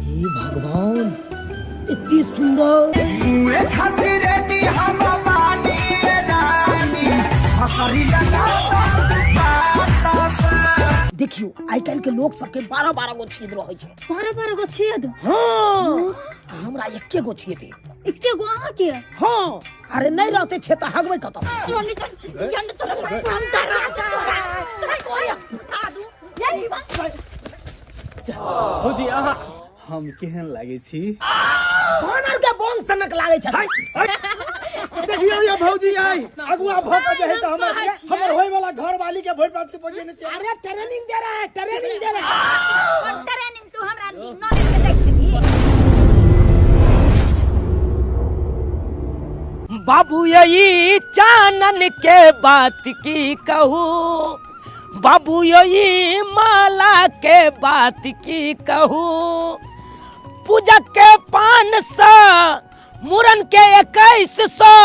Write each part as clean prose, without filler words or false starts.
हे भगवान, इतनी सुंदर। मुए खातिर रेडी हम बानी रानी, हसरी लगा देखियो आइ काल्हि के लोग सबके 12-12 गो छेद रहै छै। 12-12 गो छेद? हाँ, हमरा एके गो छेद है। एके गो अहाँ के? हाँ, अरे नहीं रहते छेद तऽ हगबै कतऽ? भौजी अहाँ हम केहन लागै छी? बानर के बोन सनक लागै छै। देखियौ ये भौजी आई अगुआ भ के जे है से हमर हमर होय वाला घर वाली के भोट पाँच के पजिए छै। अरे ट्रेनिंग दे रहा है, ट्रेनिंग दे रहा है। कोन ट्रेनिंग तू हमरा नॉलेज के दै छही? बाबू यही चानन के बात की कहू, बाबू यही माला के बात की कहू, पूजा के 500, मुरन के 2100,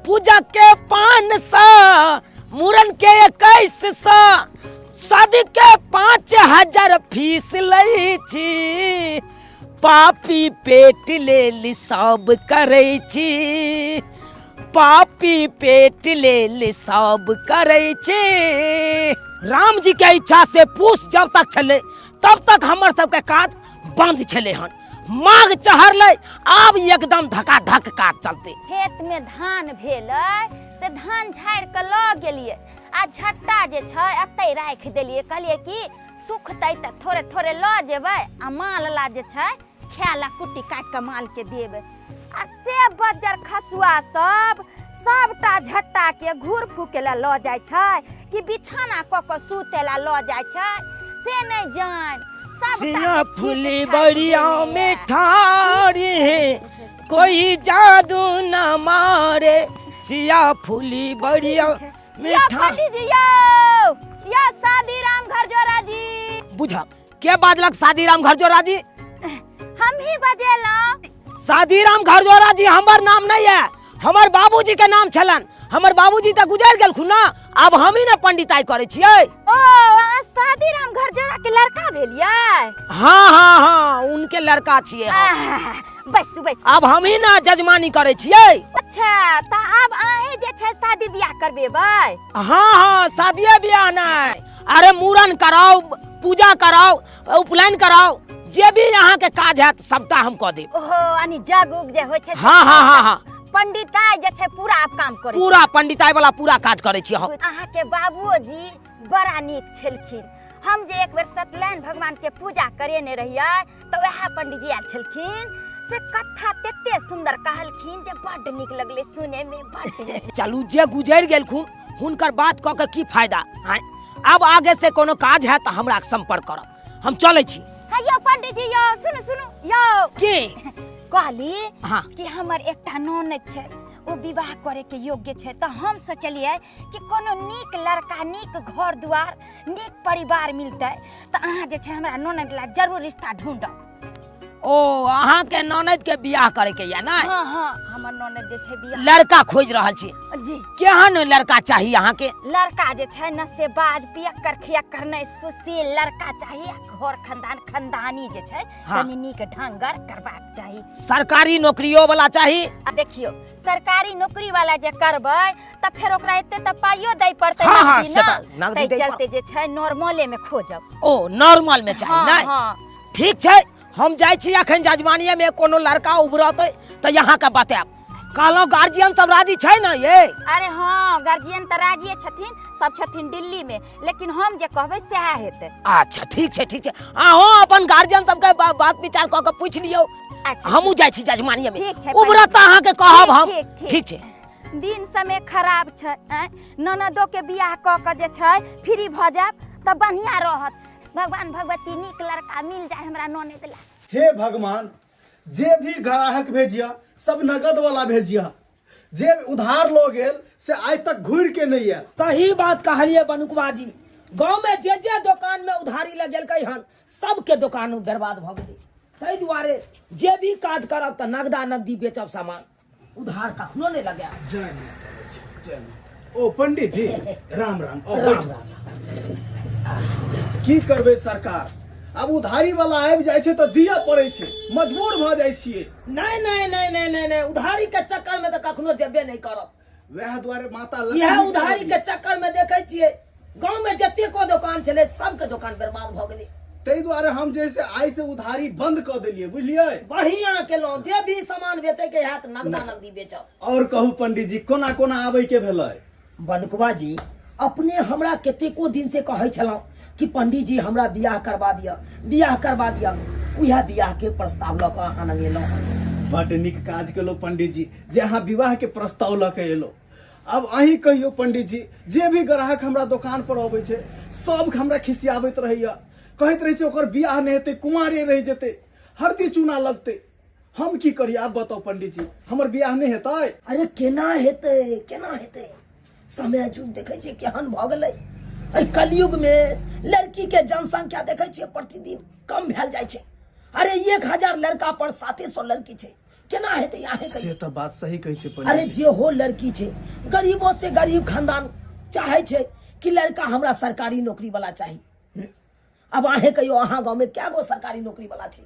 पूजा के 500, मुरन के 2100, शादी के 5000 फीस लै छी, पापी पेट लेल सब करै छी, पापी पेट लेल सब करै छी। राम जी के इच्छा से पूस जब तक छलै तब तक हमर सबके काज बंद छलै हन। माघ चढ़लै आब एकदम धकाधक काज चलते। खेत में धान भेलै से धान झाड़ि के लऽ गेलियै आ झट्टा जे छै एतै राखि देलियै, कहलियै कि सुखतै तऽ थोड़े थोड़े लऽ जेबै आ माल ला जे छै खाय ला कुट्टी काटि कऽ माल के देबै। आ से बज्जर खसुआ सब सबटा झट्टा के घूर फूके ला लऽ जाइ छै कि बिछाना कऽ कऽ सुते ला लऽ जाइ छै से नहि जान। सिया फूली बढ़िया में ठारी कोई जादू न मारे, सिया फूली बढ़िया में ठारी। पंडित जी यो या शादी राम घर जोरा जी। बुझा के बाजलक शादी राम घर जोरा जी? हम ही बजेलौं। शादी राम घर जोरा जी हमर नाम नहीं है, हमर बाबूजी के नाम छलन। हमर बाबूजी तऽ गुजर गेलखुन ना, आब हम ही ना पंडिताई करै छियै। ओ अहाँ शादी राम घर जोरा के लड़का भेलियै? हाँ हाँ हाँ, उनके लड़का छियै हम। बैसू बैसू। आब हम ही ना जजमानी करै छियै। अच्छा तऽ आब अहीं जे छै शादी बियाह करबेबै? हाँ हाँ, शादिये बियाह नहि, अरे मूड़न कराउ, पूजा कराउ, उपनयन कराउ, जे भी अहाँ के काज हैत सबटा हम कऽ देब। ओहो यानी जग उग जे होइ छै। हाँ हाँ हाँ हाँ, पंडिताई जे छै पूरा आप काम करै, पूरा पंडिताई वाला पूरा काज करै छी हम। अहाँ के बाबुओ जी बड़ा नीक छलखिन। हम जे एक बेर सत्यनारायण भगवान के पूजा करेने रहियै तऽ वएह पंडित जी आयल छलखिन, से कथा तते सुंदर कहलखिन जे बड्ड नीक लगलै सुने में, बड्ड नीक। चलू जे गुजरि गेलखुन हुनकर बात कऽ के की फायदा। आब आगे से कोनो काज है तऽ हमरा संपर्क करब, हम चलै छी। हाँ यौ पंडित जी यौ सुनू सुनू यौ। की कहली? हाँ। कि हमर एकटा ननद छै, ओ विवाह करे के योग्य छै, तऽ हम सोचलियै कि कोनो नीक लड़का, नीक घर दुआर, नीक परिवार मिलतै तऽ अहाँ जे छै हमरा ननद ला जरूर रिश्ता ढूंढब। ओ अहाँ के ननद के बियाह करे के या ना? हाँ हाँ, हमर ननद जे छै बियाह लड़का खोज रहल छी। जी। केहन लड़का चाही अहाँ के? लड़का जे छै नशेबाज, पियक्कर खियक्कर नहि, सुशील लड़का चाही आ घर खानदान खानदानी जे छै। हाँ। कनि नीक ढंगर करबाक चाही। सरकारी नौकरियो वाला चाही? आ देखियो सरकारी नौकरी वाला जे करबै तऽ फेर ओकरा एते तऽ पाइयो दै पड़तै। हाँ, हाँ, नगदी से ना। तऽ नगदी ताहि दै चलते जे छै नॉर्मले में खोजब। ओ नॉर्मल में चाही? हाँ, नहि? हाँ। ठीक छै, हम जाइ छी अखन जजमानिये में, कोनो लड़का उभरतै तऽ यहाँ के बतायब। कहलहुँ गार्जियन सब राजी छै ना ये? अरे हाँ, गार्जियन तऽ राजिए छथिन, सब छथिन दिल्ली में, लेकिन हम जे कहबै सएह हेतै। अच्छा ठीक छै ठीक छै, अहूँ अपन गार्जियन सबके बात विचार कऽ के पूछि लियौ। अच्छा, हमहूँ जाइ छी जजमानिये में। ठीक छै, उभरत तऽ अहाँके कहब हम। ठीक, ठीक। ठीक छै। दिन समय खराब छै, ननदो के बियाह कऽ के जे छै फ्री भऽ जायब तऽ बढ़िआँ रहत। भगवान भगवती नीक लड़का मिल जाय हमरा ननद ला। हे भगवान, जे भी ग्राहक भेजिया सब नगद वाला भेजिया, जे उधार लो गेल से आइ तक घुर के नहीं आयल। सही बात कहलिए बनुकवा जी, गांव में जे जे दुकान में उधारी लगेलकै हन सबके दुकान बर्बाद भऽ गेलै। ताहि दुआरे जे भी काज करब तऽ नगदा नगदी बेचब सामान, उधार कखनो नहीं लगायब। जय माता दी, जय माता। ओ पंडित जी राम राम। राम राम। की करबै सरकार, आब उधारी वाला आबि जाइ छै तऽ दिअ पड़ै छै, मजबूर भऽ जाइ छियै। नहीं नहीं नहीं नहीं नहीं नहीं, उधारी के चक्कर में तऽ कखनो जेबे नहीं करब। वएह दुआरे माता इएह लक्ष्मी उधारी के चक्कर में देखे छियै गांव में जतेको दोकान छलै सबके दोकान बर्बाद भऽ गेलै। ताहि दुआरे हम जे से आइ से उधारी बंद कऽ देलियै, बुझलियै? बढ़िया केलहुँ, जे भी सामान बेचै के हैत नगदा नगदी बेचब। और कहू पंडित जी, कोना कोना आबै के भेलै? बनकुआ जी, अपने हमरा कतेको दिन से कहै छलहुँ कि पंडित जी हमरा बियाह करवा दिअ, बियाह करवा दिअ, उएह बियाह के प्रस्ताव लऽ कऽ अहाँ लग एलहुँ हन। बड नीक काज केलहुँ पंडित जी, जे अहाँ विवाह के प्रस्ताव लऽ के एलहुँ। अब अहीं कहियौ पंडित जी, जे भी ग्राहक हमरा दोकान पर अबै छै सब हमरा खिसियाबैत रहैया, कहैत रहै छै ओकर बियाह नहि हेतै, कुंवारे रहि जेतै, हरदी चूना लगतै। हम की करी आब बताउ पंडित जी, हमर बियाह नहि हेतै? अरे केना हेतै, केना हेतै? समय जुग देखै छियै केहन भऽ गेलै। एहि कलयुग में लड़की के जनसंख्या देखै छियै प्रतिदिन कम भेल जाइ छै। अरे 1000 लड़का पर 700 लड़की छै, केना हेतै अहें कहियौ? से तऽ बात सही कहै छै पंडित अरे जी। जे हो लड़की छै, गरीबो से गरीब खानदान चाहे छै कि लड़का हमरा सरकारी नौकरी वाला चाही। अब अहें कहियौ, अहाँ गाँव में कै गो सरकारी नौकरी वाला छै?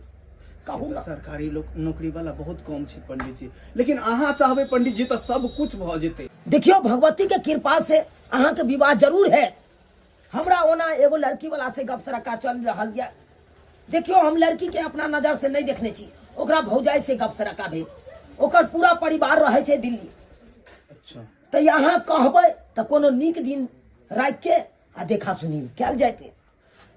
कहू ना। सरकारी नौकरी वाला बहुत कम छै पंडित जी, लेकिन अहाँ चाहबै पंडित जी तऽ सब कुछ भऽ जेतै। देखियौ भगवती के कृपा से अहाँ के विवाह जरूर है। हमरा ओना एगो लड़की वाला से गप सरक्का चल रहल यऽ। देखियौ हम लड़की के अपना नजर से नहीं देखने छी, ओकरा भौजाई से गप सरक्का भेल, ओकर पूरा परिवार रहै छै दिल्ली। अच्छा। तऽ अहाँ कहबै तऽ कोनो नीक दिन राखि के आ देखा सुनी कयल जायते।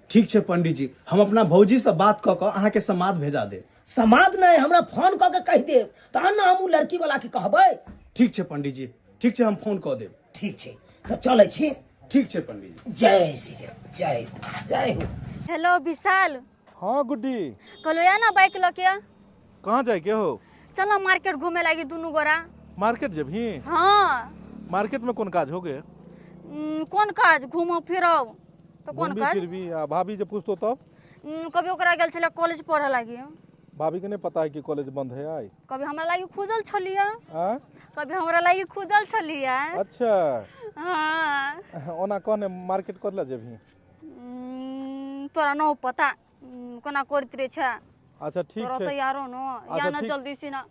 ठीक छै पंडित जी, हम अपना भौजी से बात कऽ कऽ अहाँके समाद भेजा देब। समाद नहि, हमरा फोन कऽ के कहि देब तहन ने हम उ लड़की वाला के कहबै। ठीक छै पंडित जी, ठीक छै, हम फोन कऽ देब। ठीक छै तऽ चलै छी। ठीक छै पंडित जी। जय श्री राम, जय हो, जय हो। हेलो विशाल। हाँ गुड्डी। कहलो या ना बाइक लऽ के। कहाँ जाए के हो? चलो मार्केट घूमे लागी दुनू गोरा। मार्केट जेबही? हाँ। मार्केट में कोन काज हो गे? कोन काज, घूमो फिरब तो कोन घूमबी काज? फिरबी, आ भाभी जे पूछतो तब? कभी ओकरा गेल छलै कॉलेज पढ़े लागी। भाभी के नहीं पता है कि कॉलेज बंद है आई? कभी हमरा लागी खुजल छलियै। हाँ? कभी हमरा लागी खुजल छलियै। अच्छा। हाँ। ओना कहने मार्केट कतला जेबही? तोरा न पता, कोना करैत रहे छै। अच्छा ठीक तोरा छै। तैयारो न, अच्छा, या न ठीक। जल्दी से ना।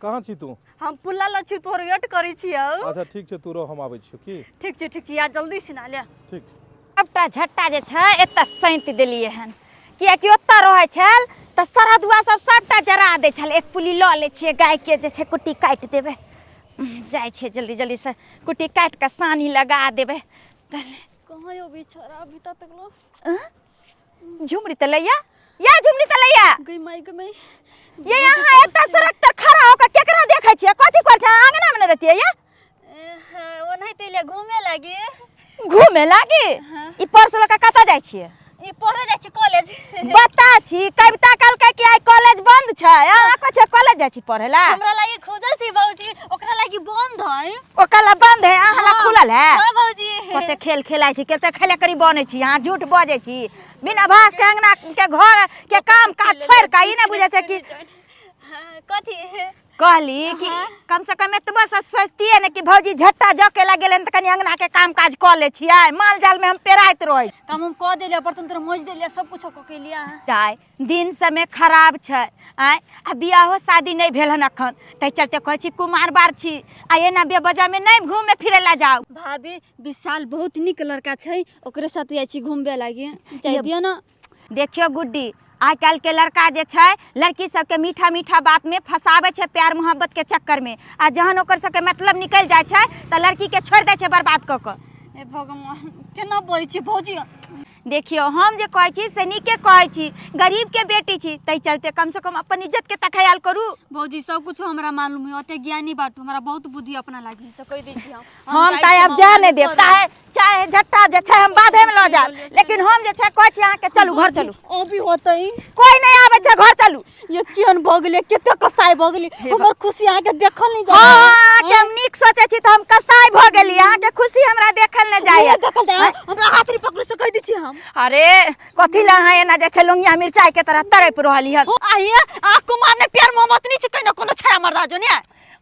कहाँ छी तू? हम पुल्ला ल छी, तोर वेट करै छियौ। अच्छा ठीक छै, तू रह, हम आबै छियौ की? ठीक छै, ठीक छै, या जल्दी से ना ले। ठीक। सबटा झट्टा जे छै एतऽ सैंत देलियै हन, कियाकि ओतऽ रहै छल तऽ सरदुआ सब सबटा जरा दै छल। एक पुली लऽ लै छियै, गायके जे छै कुट्टी काटि देबै। जाइ छियै जल्दी जल्दी से कुट्टी काटि कऽ सानी लगा देबै। कहाँ यौ बिचारा अभी तक लो? झुमरी तऽ लैया, या झुमरी तऽ लैया। गई माई के माई। ये यहाँ एतऽ सड़क तर खड़ा होकर केकरा देखै छियै? कथी करै छै? आंगना में न रहतियै या? ओनाहिते ले घूमे लागी। घूमे लागी? ई परसू लऽ कऽ कतऽ जाइ छियै? ई पढ़े जाइ छी कॉलेज। बता छी, कविता कहलकै कि आइ कॉलेज बंद छै, अहाँ कहै छियै कॉलेज जाइ छी पढ़े ला? हमरा लागी खुजल छै बाबूजी, ओकरा लागी बंद है। ओकरा ला बंद है, अहाँ ला हाँ। खुलल है? हाँ बाबूजी। कते खेल खेलाइ छी, कते खेले करी बनै छी, अहाँ झूठ बजै छी। बिना भास के अंगना के घर के काम काज छोड़ि कऽ ई नहि बुझै छै कि कथी कहली कि कम से कम एतबो से सोचतियै ने कि भौजी झट्टा जके लग गेलै तऽ कनि अंगना के काम काज कऽ लै छियै, माल जाल में हम पेराइत रहै। काम हम कऽ देलियै, बर्तन तोर मोजि देलियै, सब कुछो कऽ के लिया। दाइ दिन समय खराब छै, आँय, आ बियाहो शादी नहि भेल हन अखन, ताहि चलते कहै छी कुमार बार छी, आ एना बेवजह में नहि घूमे फिरे ला जाउ। भाभी विशाल बहुत नीक लड़का छै, ओकरे साथ जाइ छी घूमबे लागी, जाइ दिअ ना। देखियौ गुड्डी, आइ काल्हि के लड़का जे छै लड़की सबके मीठा मीठा बात में फंसाबै छै प्यार मोहब्बत के चक्कर में, आ जहन ओकर सबके मतलब निकलि जाइ छै तऽ लड़की के छोड़ि दै छै बर्बाद कऽ कऽ। ए भगवान, केना बजै छी भौजी? देखियौ हम जे कहै छी से नीके कहै छी, गरीब के बेटी छी ताहि चलते कम से कम अपन इज्जत के तऽ ख्याल करू। भौजी सब कुछ हमरा मालूम है, ओते ज्ञानी बाटू, हमरा बहुत बुद्धि अपना लागी से कहि दै छी हम। हम तऽ आब जा नहि देब, चाहे चाहे झट्टा जे छै हम बाधे में लऽ जायब, लेकिन हम जे छै कहै छी अहाँके चलू घर चलू। ओ भी होतै। कोई नहि आबै छै, घर चलू। ये केहन भऽ गेलै, कते कसाई भऽ गेलै, हमर खुशी अहाँके देखल नहि जाय। हाँ, अहाँके हम नीक सोचै छी तऽ हम कसाई भऽ गेली, अहाँके खुशी हमरा देखल नहि जाय। देखल जाय, हमरा हाथ नहि पकड़ू से कहि दै छी हम। अरे कथी लए अहाँ एना जे छै लोंगिया मिरचाई के तरह तड़पि रहली हन? आइए आ कुमार ने प्यार मोहब्बत नहीं छै, कहीं ना कोनो छड़ा मर्दा जो ने।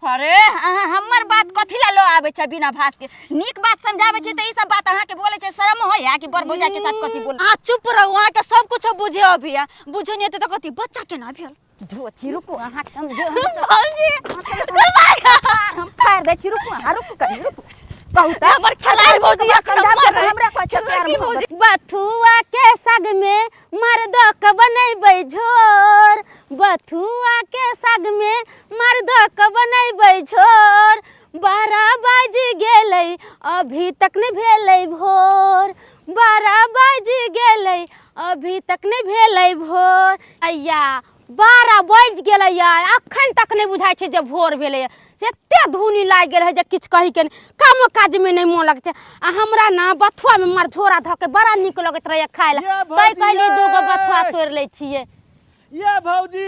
अरे अहाँ हमर बात कथी ला लो आबै छै बिना भास के? नीक बात समझाबै छै त ई सब बात अहाँ के बोलै छै, शरम होइया कि बड़ भौजा के साथ कथी बोल? अहाँ चुप रहू, अहाँ के सब कुछ बुझे अभी बुझे नहीं त कथी बच्चा केना भेल? धोची रुकू, अहाँ के समझो हम सब भौजी हम फाड़ दै छी, रुकू अहाँ, रुकू कनी, रुकू कहू त हमर खेलाड़ भौजी हमरा कहै छै प्यार मोहब्बत। बथुआ के साग में मर्द के बनेबै झोर, बथुआ के साग में मर्द के बनेबै झोर, 12 बाजि गेलै अभी तक नहि भेलै भोर, 12 बाजि गेलै अभी तक नहि भेलै भोर। अय्या 12 बाजि गेलै, अखन तक नहि बुझाइ छै जे भोर भेलै। एते धुनी लागि गेल है जे किछु कही के नहि, कामो काजमे नहि मोन लगै छै। आ हमरा ने बथुआमे मरझोरा धऽ के बड़ा नीक लगैत रहैए खाय लए, तैं कहलियै दूगो बथुआ तोड़ि लै छियै। ये भौजी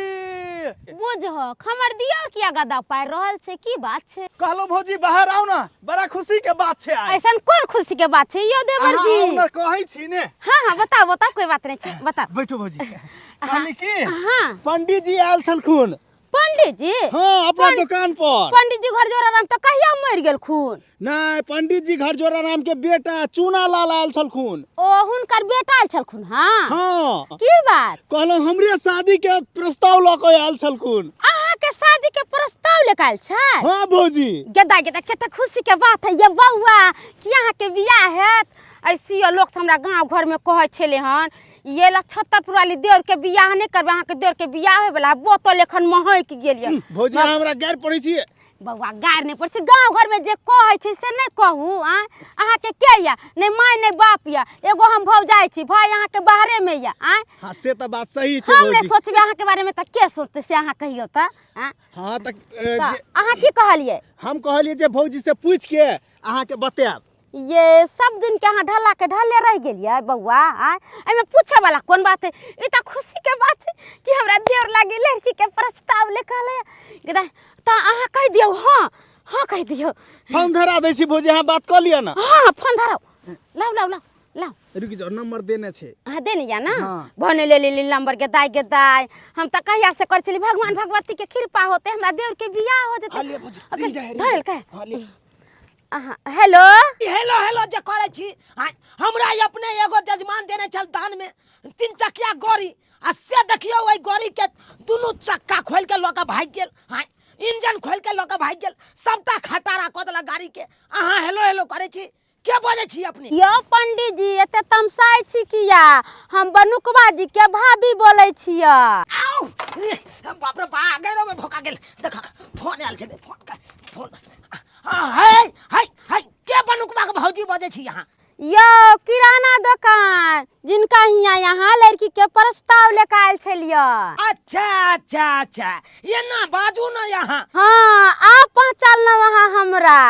बुझहक हमर दियर किया गदा पारि रहल छै, की बात छै? कहलो भौजी बाहर आउ ना, बड़ा खुशी के बात छै आइ। ऐसन कोन खुशी के बात छै यो देवर जी? आउ ना कहै छी ने। हाँ हाँ बताओ बताओ, कोई बात नहीं छै, बताओ। बैठो भौजी। कहली की हाँ पंडित जी आयल छलखुन। पंडित जी? हाँ अपना दुकान पर। पंडित जी घर जोरा राम तो कहिया मर गेल खून? नहीं, पंडित जी घर जोरा राम के बेटा चूना लाल आयल छलखुन। ओ हुनकर बेटा आयल छलखुन? हाँ हाँ। की बात? कहलो हमरे शादी के प्रस्ताव ल के आयल छलखुन। अहाँ के शादी के प्रस्ताव लेके आयल छै? हाँ भौजी। गेदा गेदा कते खुशी के बात है ये बउआ कि अहाँ के बियाह हेत। ऐसी लोग हमरा गाँव घर में कहै छलै हन ये ला छतरपुर वाली देवर के बियाह नहीं करबै, अहाँ के देवर के बियाह होय वाला बोतल एखन महक गेल ये। भौजी हमरा गारि पड़ै छी। बउआ गारि नहि पड़ै छै, गाँव घर में जे कहै छै से नहि कहू। आँय अहाँ के के या नहि माय नहि बाप या, एगो हम भौजाइ छी, भाय अहाँ के बाहरे में या। आँय हाँ से तऽ बात सही छै। हम नहि सोचबै अहाँ के बारे में तऽ के सोचतै से अहाँ कहियौ तऽ। आँय हाँ तऽ अहाँ की कहलियै? हम कहलियै जे भौजी से पूछि के अहाँ के बतायब। ये सब दिन के अहाँ ढला के ढले रह गेलियै बउआ। आँय एहिमे पूछे वाला कोन बात है? ई तऽ खुशी के बात छै कि हमरा देवर लागी लड़की के प्रस्ताव लेके अयलै। तऽ अहाँ कहि दियौ। हाँ हाँ कहि दियौ। फोन धरा दै छी भौजी, अहाँ बात कऽ लिअ ना। हाँ फोन धराउ, लाउ लाउ लाउ लाउ। रुकि जाउ, नंबर देने छै। हाँ देने या ना। भने ले लेली नंबर के दाइ के दाइ। हम तऽ कहिया से करै छली भगवान भगवती के कृपा होतै हमरा देवर के बियाह हो जेतै। धरल। हेलो हेलो हेलो जे करै छी हमरा अपने एगो जजमान देने छल दान में 3 चकिया गाड़ी, आ से देखियौ ओहि गाड़ी के दुनू चक्का खोलि के लऽ के भागि गेल। हाँ इंजन खोलि के लऽ के भागि गेल, सबटा खटारा कऽ देलक गाड़ी के। अहाँ हेलो हेलो करै छी, के बजै छी अपने? यौ पंडित जी एते तमसाइ छी किया? हम बनुकबा जी के भाभी बोलै छियै। आउ बाप रे बा, गैरो में भोका गेल। देख फोन आयल छलै, फोन के फोन। हाय हाय हाय, के बनुकबा के भौजी बजै छी अहाँ? यौ किराना दुकान जिनका हियाँ यहाँ लड़की के प्रस्ताव लेके आयल छलियै। अच्छा अच्छा अच्छा, ये ना बाजू ना यहाँ। हाँ आप पहुँचल न वहाँ। हमरा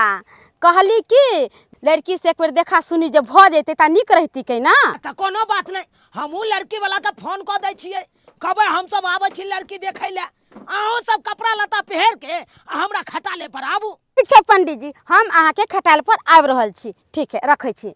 कहली कि लड़की से एक बेर देखा सुनी जे भऽ जेतै तऽ नीक रहती के ना। तऽ कोनो बात नहीं, हमहूँ लड़की वाला के फोन कऽ दै छियै, कहबै हमसब आबै छी लड़की देखै लए, अहूँ सब कपड़ा लत्ता पहिर के हमरा खटाले पर आबू। ठीक छै पंडित जी, हम अहाँ के खटाल पर आबि रहल छी। ठीक है रखै छी।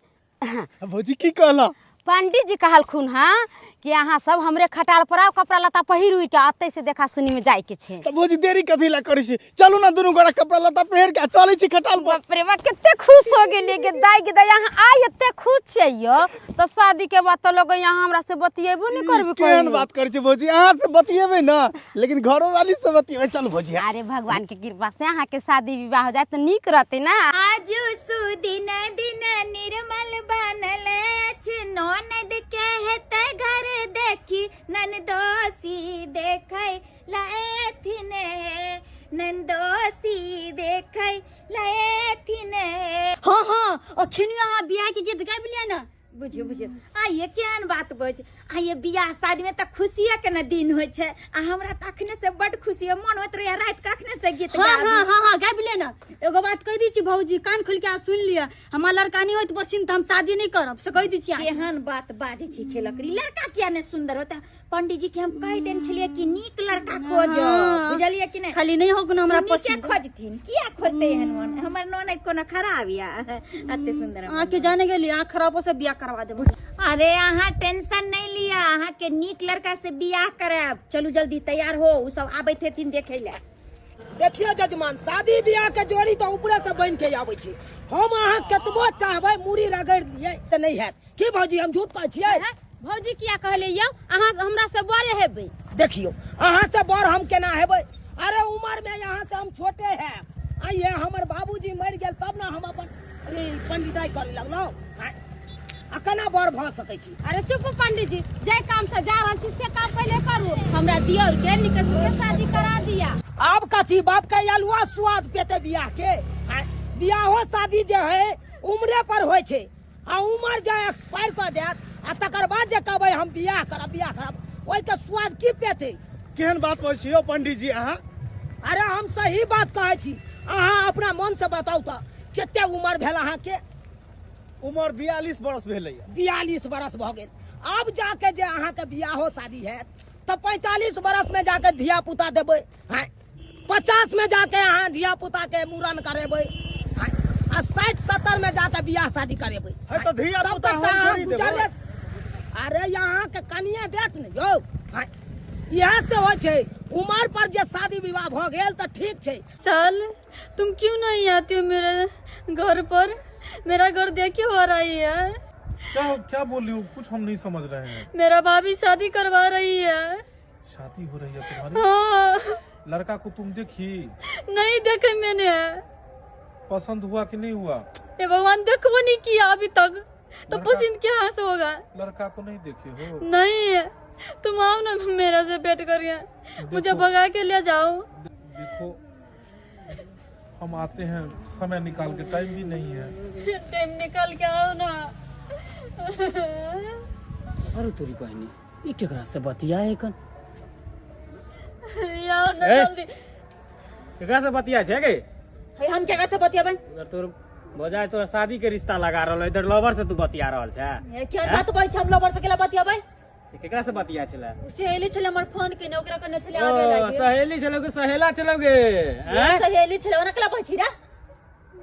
भौजी की कहला? पंडित जी कहलखुन हाँ कि अहाँ सब हमरे खटाल पर आउ, कपड़ा लत्ता पहिर उहि के अतै से देखा सुनी में जाय के छै। तऽ भौजी देरी कथी ला करै छी, चलू ना दुनू गोरा कपड़ा लत्ता पहिर के चलै छी खटाल पर। बाप रे बा कते खुश हो गेलियै गे दाइ गे दाइ, अहाँ आइ एते खुश छियै यौ। तऽ शादी के बाद तऽ लोग यहाँ हमरा से बतियेबो नहि करबे। केहन बात करै छी भौजी, अहाँ से बतियेबै ना लेकिन घरो वाली से बतियेबै। चलू भौजी। अरे भगवान के कृपा से अहाँ के शादी विवाह हो जाए तऽ नीक रहतै ना। आजू सुदिन दिन निर्मल बनल अछि, ननद के हेतै घर देखी ननदोसी देखै लएथिन हे, ननदोसी देखै लएथिन हे। हाँ हाँ अखनी अहाँ बियाह के गीत गाबि लिअ ना। बुझियौ बुझियौ आ ये केहन बात बज, आ ये बियाह शादी में तऽ खुशिये के ने दिन होइ छै, आ हमरा तऽ अखने से बड खुशी हो, मन होइत रहैया राति के अखने से गीत हाँ गाबी। हाँ हाँ हाँ गाबि लिअ ना। एगो बात कहि दै छी भौजी, कान खोलि के अहाँ सुनि लिअ, हमर लड़का नहि होइत पसिन तऽ हम शादी नहि करब, से कहि दै छी। केहन बात बाजै छी खेलकरी, लड़का किया नहि सुन्दर होता? पंडित जी के हम कहि देने छलियै कि नीक लड़का खोजो, बुझलियै कि नहि? खाली नहि हो कोनो हमरा पसिन। खोजथिन किया खोजतै एहन मन? हमर ननद कोनो खराब या एते सुन्दर? अहाँ के जाने गेली, अहाँ खराबो से बियाह करवा देब। अरे अहाँ टेंशन नहीं लिअ, अहाँ के नीक लड़का से बियाह करायब। चलू जल्दी तैयार हो, ओ सब आबैत हेथिन देखै लए। देखियो जजमान, शादी बियाह के जोड़ी तो ऊपरे से बन के आबै छै। हम अहाँ कतबो चाहबै मुड़ी रगड़ दिए तऽ नहि हैत। की भौजी, हम झूठ कहै छियै? भौजी किया कहले यौ, अहाँ हमरा से बड़े हेबै। देखियो अहाँ से बड़ हम केना हेबै? अरे उम्र में यहाँ से हम छोटे हैं। आइए हमर बाबूजी मरि गेल तब ना हम अपन पंडिताई करे लगलहुँ। आ केना बड़ भऽ सकै छी? अरे चुप पंडित जी, जाहि काम से जा रहल छी से काम पहिले करू। हमरा दियौर के निकस के शादी करा दिया। आब कथी बाप के अलुआ स्वाद पेते बियाह के? बियाहो शादी जे है उम्रे पर होइ छै, आ उम्र जे एक्सपायर कऽ जायत आ तकर बाद जे कहबै हम बियाह करब बियाह करब, ओहिके स्वाद की पेते? केहन बात कहै छी यौ पंडित जी अहाँ? अरे हम सही बात कहै छी। अहाँ अपना मन से बताउ तऽ कते उम्र भेल अहाँके? उम्र 42 बरस भेलैया। 42 बरस भऽ गेल। आब जाके जे अहाँके बियाहो शादी हैत तऽ 45 बरस में जाके धिया पुता देबै, 50 में जाके अहाँ धिया पुता के मूड़न करेबै, आ 60-70 में जाके बियाह शादी करेबै। तऽ धिया पुता हम थोड़ी देबै। अरे यहाँ के कनिया देत ने यौ, इएह से होइ छै उम्र पर जे शादी विवाह भऽ गेल तऽ ठीक छै। साल तुम क्यों नहीं आती हो मेरे घर पर? मेरा घर देखे हो रही है। क्या क्या बोल रही हो, कुछ हम नहीं समझ रहे हैं। मेरा भाभी शादी करवा रही है। शादी हो रही है तुम्हारी? हाँ। लड़का को तुम देखी? नहीं देखे मैंने। पसंद हुआ कि नहीं हुआ? ये भगवान, देखो नहीं किया अभी तक तो पसंद क्या से होगा? लड़का को नहीं देखे हो? नहीं। तुम आओ ना मेरा से बैठ कर, मुझे भगा के ले जाओ। देखो हम आते हैं समय निकाल के, टाइम भी नहीं है। टाइम निकाल के आओ ना। अरे तोरी बहनी, ई केकरा से बतिया है कन? आओ ना जल्दी। केकरा से बतिया छै गे? हे हम केकरा से बतियाबै? उधर तोर बजाय तोरा शादी के रिश्ता लगा रहल, इधर लवर से तू बतिया रहल छै। क्या बात कहै छै, हम लवर से केला बतियाबै? केकरा से बतिया छले? उ सहेली छले हमर, फोन केने ओकरा कने छले आबे लागे। सहेली छले के सहेला छले गे? सहेली छले ओना केला कहै छी रे?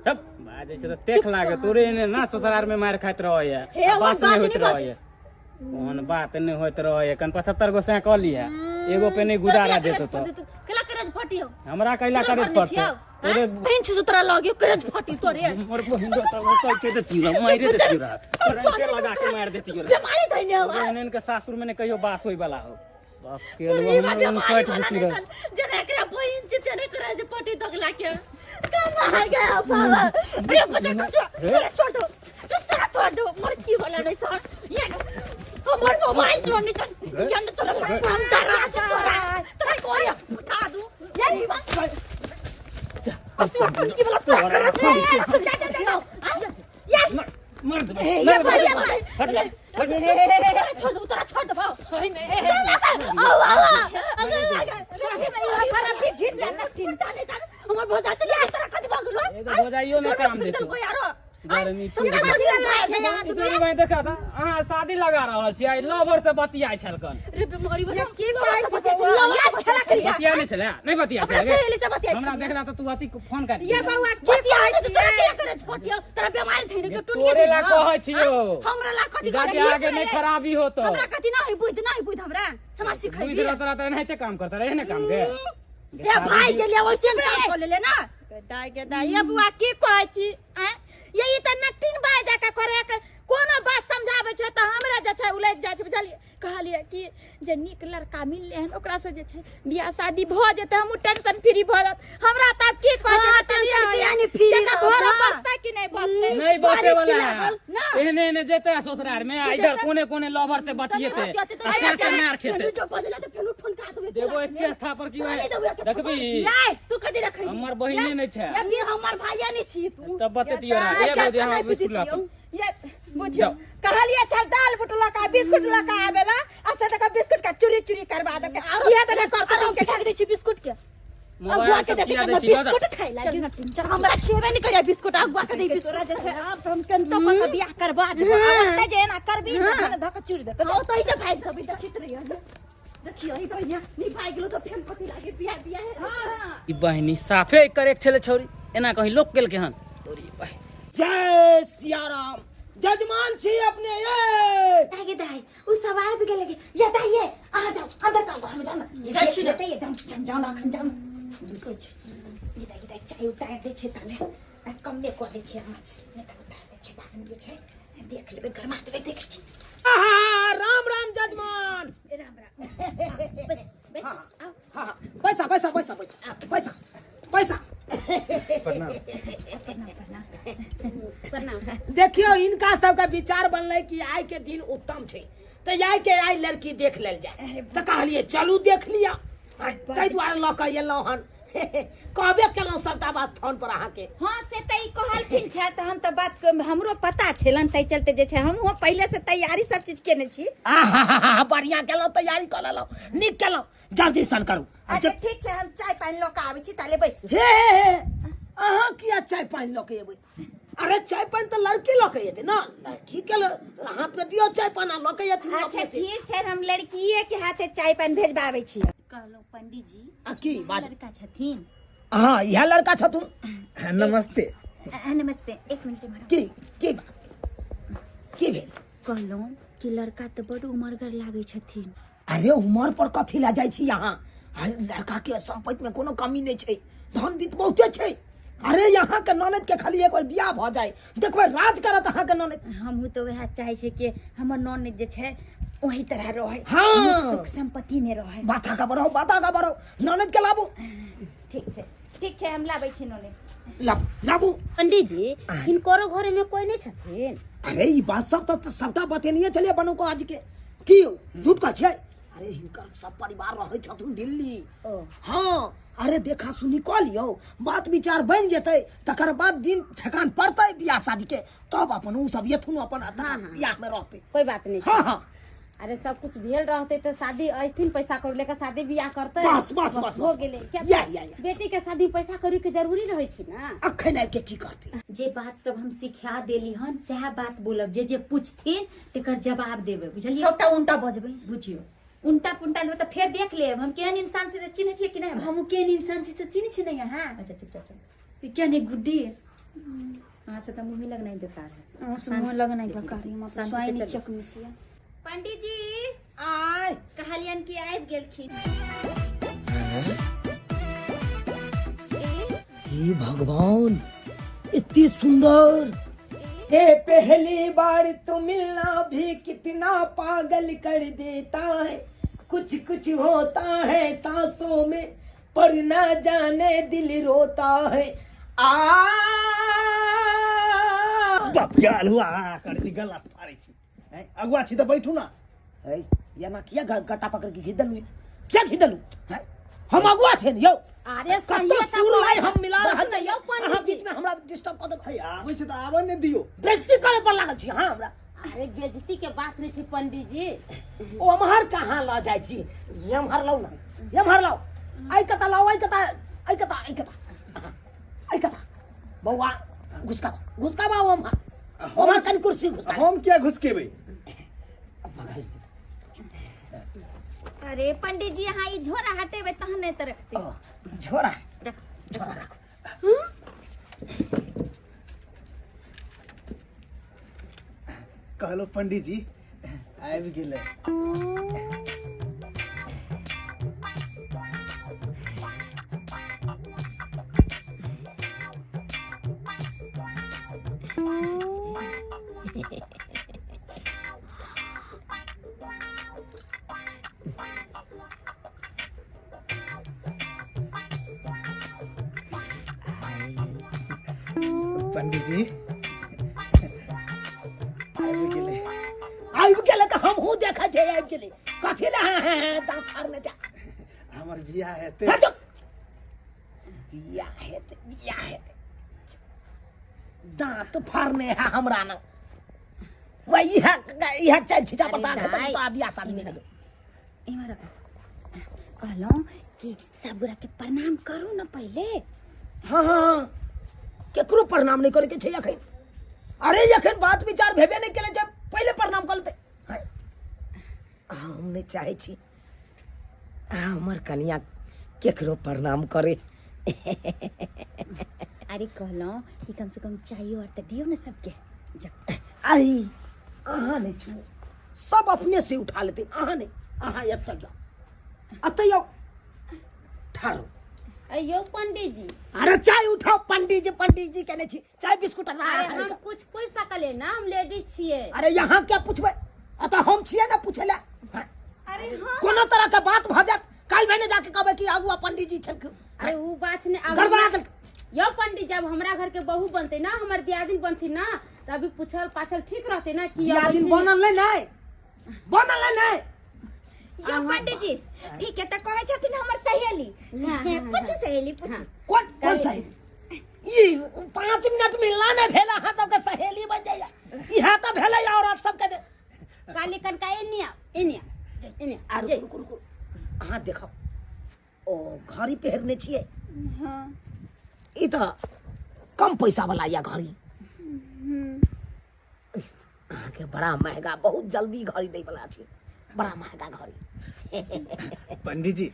तब बाजै छै त तेख लागे तोरे एने ना ससुरार में मार खाइत रहैया, बात नहीं होइत रहैया। ओहन बात नहीं होइत रहैया। कन 75 गो से क लिया, एगो पे नहीं गुजारा देत तो। केला करज फटी हो? हमरा कैला करज फटी? तोरे बहिन छी तोरा लगे करज फटी तोरे। मोर बहिन त कह के देती मारे देती रा, करंट लगा के मार देती रा। बीमारी धइने हो एहन के सासुर में ने कहियो बास होई वाला हो। बाप के लोग कट देती रा। जेना एकरा बहिन छी तेने करज फटी दगला के कहाँ आ गया बाबा। अरे बच्चा को छोड़ दो, तोरा छोड़ दो, मोर की वाला नहीं सर। ये हमर मोबाइल छोड़ नहीं चल, ये तोरा हम डरा तोरा तोरा कोई उठा दू ये बात। की वाला तोरा कर जा जा जा ये मर दे मर दे हट जा छोड़ दो तोरा छोड़ दो सही में। आओ आओ सही में हमारा भी घिन ना चिंता नहीं था हमर भौजा चली तोरा कद भागलो। ए तो भौजाइयो में काम देतो कोई यारो गर्मी देखा था अहाँ शादी लगा रहल छी, लवर से बतिया छलकन। रे बीमारी वाला की कहै छी? बतिया नहीं छले, नहीं बतिया छले। हमरा देखला त तू अथी फोन कर। ये बौआ की कहै छी? तोरा की करे छोटियो, तोरा बीमारी थई ने तो टुनिए तोरे ला कहै छियो। हमरा ला कथि गाड़ी आगे नहीं खराबी होतो। हमरा कथि ना होई, बुझ ना होई, बुझ हमरा समाज सिखैबी। बुझ तोरा त एनाहिते काम करता रहे ने काम के। ए भाई के लिए वैसे काम कर लेले ना। दाई के दाई, ये बुआ की कहै छी? यही त नटिन बाय जाके करे के कोनो बात समझाबै छै त हमरा जे छै उलझि जाइ छै, बुझलियै? कहलियै कि जे नीक लड़का मिललै हन ओकरा से जे छै बियाह शादी भऽ जेतै, हमहूँ टेंशन फ्री भऽ जायत। हमरा तऽ आब की कहै छै घर बसतै कि नहि बसतै? नहीं बसे वाला एने एने जेतै ससुरार में, इधर कोने कोने लवर से बतियेतै आ से मार खेतै। देबो एके था पर की देखबी तू कदी रखै? हमर बहिने नै छै, हमर भाइया नै छी तू तब बतेतियो रा। ए भौजी हम बिस्कुट ला बुझियो कहलिए चल दाल बुट लका बिस्कुट लका आबेला आ से तक बिस्कुट का चुरी चुरी करवा दे के इहे त कर के फेंक दे छी बिस्कुट के। अगुआ के देख के बिस्कुट खाइ लागी। चल हमरा खेबे नहीं करिया बिस्कुट, अगुआ के दे बिस्कुट। तोरा जे छै आब हम कंतो पर बियाह करवा देबो, आब त जे एना करबी न धक चुर दे। हां त ऐसे भाग जबी, देखित रहियो देखियो ई बहिनिया नहीं भाग गेलो त फेन कथि लागे बियाह बियाह। हां ई बहिनी साफे करे छले छोरी, एना कहीं लोक केलके हन तोरी बहिन। जय सियाराम, जजमान छी अपने। ये दाई दाई उ सब आबि गेल। ये दाई ये अहाँ जाओ अंदर जाओ, घर में जाओ। जाइ छी ने जाओ जाओ जाओ अखन जाओ। रुकै छी इधर इधर चाय उतारि दै छै ताले कमे कऽ दै छियै आँच नहि तऽ उतारि दै छै बादमे जे छै देख लेबै गरमा देबै देखै छी। राम राम जजमान। राम राम। बस बस आओ। हाँ हाँ पैसा पैसा पैसा पैसा पैसा पैसा। प्रणाम प्रणाम प्रणाम प्रणाम। देखियो इनका सबके विचार बनलै कि आइ के दिन उत्तम छै तऽ आइ के आइ लड़की देख लेल जाय तऽ कहलिए चलू देख लिअ ताहि दुआरे लऽ कऽ एलहुँ हन। कहबे केलहुँ सबटा बात फोन पर अहाँके। हाँ से तऽ ई कहलखिन छै तऽ हम तऽ बात हमरो पता छलन ताहि चलते जे छै हमहूँ पहिले से तैयारी सब चीज केने छी। आहा बढ़िया केलहुँ तैयारी कऽ लेलहुँ नीक केलहुँ जल्दी सन करू। अच्छा ठीक छै हम चाय पानि लऽ कऽ आबै छी ताले बैसू। हे हे अहाँ किया चाय पानि लऽ के एबै? अरे चाय पानि तऽ लड़की लऽ के एतै ना लड़की के हाथ में दियौ चाय पानि लऽ के एथिन। अच्छा ठीक छै हम लड़कीए के हाथे चाय पानि भेजबाबै छी। कहलहुँ पंडित जी आ की बात लड़का छथिन? हाँ इएह लड़का छथुन। नमस्ते। नमस्ते। एक मिनट इम्हर। की की बात की भेल? कहलहुँ कि लड़का तऽ बड उमरगर लागै छथिन। अरे उमर पर कथी लए जाइ छी अहाँ? अरे लड़का के संपत्ति में कोनो कमी नहीं छै धन वित्त बहुते छै। अरे यहाँ के ननद के खाली एक बार बियाह भ जाए देखबै राज करत अहाँ के ननद। हमहूँ तऽ वएह चाहै छै कि हमर ननद जे छै ओही तरह रहे। हाँ सुख संपत्ति में रहे। माथा का बढ़ाओ माथा का बढ़ाओ ननद के लाबू। ठीक छै हम लाबै छी ननद। लाबू लाबू। पंडित जी हिनकरो घर में कोई नहीं छथिन? अरे ई बात सब तऽ सबटा बतेनिये छलियै बनू को आज के की झूठ कह छै? अरे हिनकर सब परिवार रहै छथुन दिल्ली। हाँ अरे देखा सुनी कऽ लियौ बात विचार बनि जेतै तकर बाद दिन ठेकान पड़तै बियाह शादी के तब अपन उ सब एथुन अपन बियाह में रहतै। कोई बात नहीं। हाँ हाँ अरे सब कुछ भेल रहते तो शादी अथिन पैसा कौड़ी लेकर शादी बियाह करते बस बस बस हो गेलै। या या बेटी के शादी पैसा कौड़ी के जरूरी रहै छै ना। अखन आबि के की करतै? जे बात सब हम सिखा देली हन सएह बात बोलब जे जे पूछथिन तेकर जवाब देबै बुझलियै? सबटा उल्टा बजबै बुझियौ। उल्टा पुल्टा देबै तऽ फेर देख लेब हम केहन इंसान छी से चिन्है छियै कि नहि? हमहूँ केहन इंसान छी से चिन्है छी नहि अहाँ? अच्छा चुपचाप चल। केहन गुड्डी अहाँ से तऽ मुँहे लगनाइ बेकार है। अहाँ से मुँह लगनाइ बेकार है। शांति से चलू। पंडित जी आय कहलियन कि आबि गेलखिन। हे भगवान इतनी सुंदर। ए पहली बार तो मिलना भी कितना पागल कर देता है कुछ कुछ होता है सांसों में पर ना जाने दिल रोता है। आ बाप गेल हुआ करै छी गलत फाड़ै छी। अगुआ छी तऽ बैठू ना। है ये ना किया गट्टा पकड़ के खींच देलू? क्या खींच देलू? हम अगुआ छे यौ। अरे सही सुर लाई हम मिला रहल छी यौ अहाँ बीच में हमरा डिस्टर्ब कऽ देब। है आबै छै तऽ आबै ने दियौ। बेइज्जती करे पर लागल छी। हां हमरा अरे बेइज्जती के बात नहीं छै पंडित जी। ओ अमहर कहाँ ल जाइ छी? एमहर लाउ ना एमहर लाउ। आइ कता लाउ आइ कता आइ कता आइ कता आइ कता बौआ घुसका घुसका बाबू अमहर अमहर कन कुर्सी घुसका। हम किया घुसकेबै? बगल। अरे पंडित जी अहाँ ई झोरा हटेबै तहन नहि तऽ रखतै। झोरा झोरा राखू। कहलो पंडित जी आबि गेलै। पंडित जी आबि गेलै। आबि गेलै तऽ हमहूँ देखै छियै आबि गेलै कथी लए दाँत फाड़ने जा। हमर बियाह हेतै। बियाह हेतै बियाह हेतै दाँत फाड़ने है हमरा न वही इएह चल छिचा पता खतम तो बियाह शादी नहि भेलै। इम्हर कहलहुँ कि सब गोरा के प्रणाम करू न पहिले। हाँ हाँ केकरो प्रणाम नहीं करे के छै अखन। अरे अखन बात विचार भेबे नहीं केले जब पहिले प्रणाम कर लेते। हम नहीं चाहे छी हमर कनिया केकरो प्रणाम करे। अरे कहलहुँ कि कम से कम चाहियो और तऽ दियौ ने सबके। जा अरे अहाँ नहीं छू सब अपने से उठा लेते। अहाँ नहीं अहाँ एतऽ जाओ एतऽ जाओ ठाढ़ो। अयो पंडित जी। अरे चाय उठाओ पंडित जी, पंडित जी कहने छी चाय बिस्कुट। अरे हम कुछ पूछ सकले ना, हम लेडीज छिए। अरे यहाँ क्या पूछबे, अतः हम छिए ना पूछे ला। अरे हां कोनो तरह के बात भ जात काल भेने जाके कहबे कि आगुआ पंडित जी छल। अरे उ बात ने अब गड़बड़ा गेल। यो पंडित जब हमरा घर के बहू बनते ना, हमर दियादिन बनती ना, त अभी पूछल पाछल ठीक रहते ना कि दियादिन बनल नहीं नहीं बनल नहीं। यो पंडित जी ठीक है त कहै छथिन हमर सहेली। पूछू सहेली पूछू। कौन कौन सहेली? ई 5 मिनट मिलना नहीं भेला अहाँ सबके सहेली बन जाइया। इहा त भेलै औरत सबके काली कनका एनिया एनिया एनिया। आ रुकू रुकू अहाँ देखो ओ घड़ी पहिरने छियै। हां ई त कम पैसा वाला या घड़ी। अहाँ के बड़ा महंगा बहुत जल्दी घड़ी दै वाला छै, बड़ा महंगा घड़ी। पंडित जी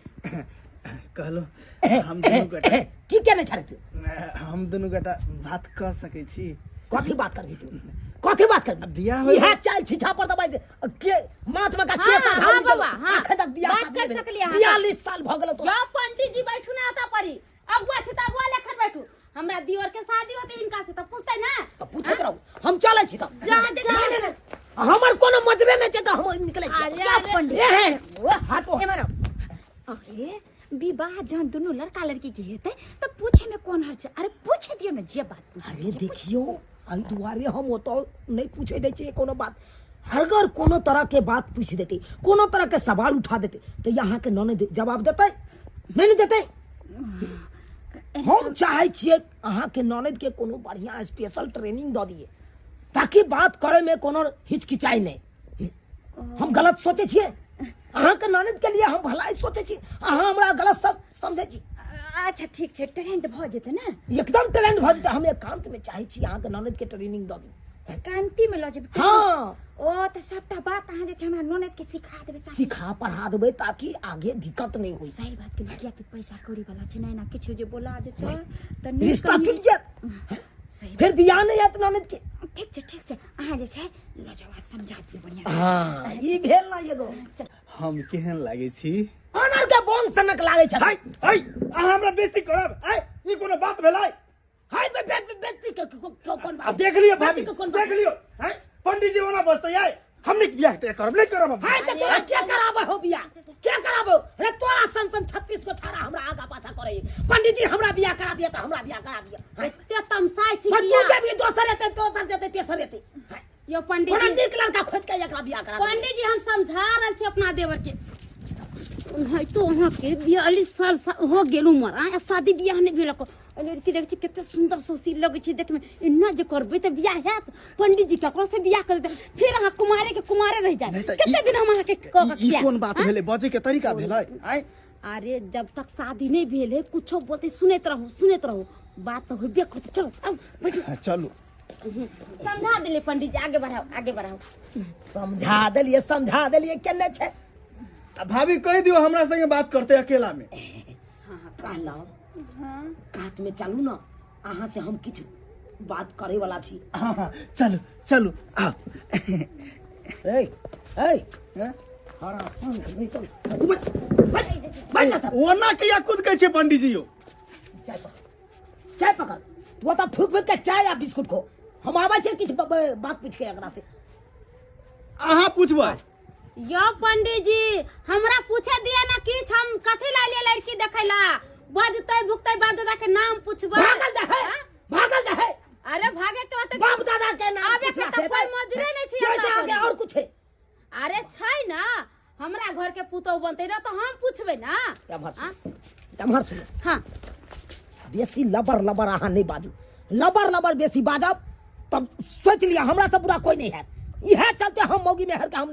कहलो हम दुनू गोटा की केने छाड़े तू? हम दुनू गोटा बात क सकै छी। कथी बात करबी तू? कथी बात करबी? बियाह होय इहा चाल छिछा पर दबाई दे के माथ में का केस हां बाबा। हां अखन तक बियाह बात कर सकली। 42 साल भ गेल तो। यो पंडित जी बैठू ना आता परी अगुआ छै त अगुआ लेखन बैठू। हमरा दियोर के शादी होते इनका से त पूछते ना। त पूछैत रहू हम चलै छी त। जा जा हमर कोनो मजरे नै छै त हम निकलै छी। पंडित ए हटो एमर। अरे विवाह जहन दुनू लड़का लड़की के हेतै त पूछे में कोन हर्ज? अरे पूछे दियो ना जे बात पूछे। अरे देखियो एहि दुआरे हम ओतऽ नहीं पूछे दै छियै कोनो बात। अगर कोनो तरह के बात पूछ देते, कोनो तरह के सवाल उठा देते तो यहाँ के ननद जवाब देते नहीं देते। हम चाहे छियै अहाँ के ननद के कोनो बढ़िया स्पेशल ट्रेनिंग दऽ दिए ताकि बात करे में कोनो हिचकिचाई नहीं। हम गलत सोचे छियै अहाँ के ननद के लिए, हम भलाई सोचे छी, अहाँ हमरा गलत समझै छी। अच्छा ठीक छै, ट्रेंड भ जेतै ना? एकदम ट्रेंड भ जेतै। हम एकांत में चाहे छी अहाँ के ननद के ट्रेनिंग दऽ दी। एकांती में ल जेबै? हाँ। ओ त सबटा बात अहाँ जे छै हमरा ननद के सिखा देबै। सिखा पढ़ा देबै ताकि आगे दिक्कत नहीं होई। सही बात के किया कि पैसा कौड़ी वाला छै ना, किछु जे बोला देतै त रिश्ता टूट जायत, फिर बियाह नहीं आयत ननद के। ठीक छै ठीक छै, अहाँ जे छै ल जाउ आ समझा दियौ बढ़िया। हां ई भेल ना एगो। हम केहन लागै छी? अनर के बोंग सनक लागै छै। हाय हाय अहाँ हमरा बेइज्जती करब? आय ई कोनो बात भेलै? हाय बे बेइज्जती के कोन बात? देख लियो भाभी, देख लियो। हाय पंडित जी ओना बजतै आय हमनी बियाह ते करब नहीं करब। हाय त तोरा क्या कराबे हो बियाह? क्या कराबो? अरे तोरा सन सन 36 को छाड़ा हमरा आगा पाछा करे। पंडित जी हमरा बियाह करा दिया त हमरा बियाह करा दिया। हाय ते तमसाय छी किया? तू जे भी दोसर एते दोसर जेते तेसर एते। हाय यो पंडित जी नीक लड़का खोज के एकरा बियाह करा। पंडित जी हम समझा रहल छी अपना देवर के। नहीं तो अहाँ के 42 साल हो गेल उमर, आ शादी बियाह नहीं भेल। लड़की देख छी कते सुंदर सुशील लगै छै देख में, एना जे करबै त बियाह हैत। पंडित जी ककरो से बियाह कर देते फिर अहाँ कुमारे के कुमारे रह जाए। कते दिन हम अहाँ के कह के ई कोन बात भेलै? बजै के तरीका भेलै? आय अरे जब तक शादी नहीं भेल है कुछो बोलते सुनैत रहू सुनैत रहू, बात त होबे करतै। चलो आउ बैठू। चलू समझा देलियै पंडित जी, आगे बढ़ाओ आगे बढ़ाओ। समझा देलियै समझा देलियै केने छै। भाभी कहि दियो हमरा संगे बात करते अकेला में। हाँ कहलहुँ कात में चलू ना, अहाँ से हम किछु बात करे वाला छी। हाँ चलू चलू आओ। ए ए हरा संग नहीं तो बैठ जा। ओना किया कूद के छै पंडित जी? यो चाय पकड़ चाय पकड़ तू तो फूक फूक के चाय आ बिस्कुट खो। हम आबै छै किछु बात पूछ के एकरा से। अहाँ पूछबै? यो पंडित जी हमरा पूछे दिया ना किछ, हम कथी ला लिए लड़की देखैला? बजतै भुकतै बाप दादा के नाम पूछबै। भागल जा है भागल जा है। अरे भागे के बात बाप दादा के नाम आबे के त कोई मजरे नहीं छै। कैसे आगे और कुछ है? अरे छै ना, हमरा घर के पुतोह बनतै ना त हम पूछबै ना। तमहर सुन। हां बेसी लबर लबर अहाँ नहीं बाजू, लबर लबर बेसी बाजब तब सोच लिया हमरा से बुरा कोई नहीं है। इहे चलते हम मौगी मेहर के हम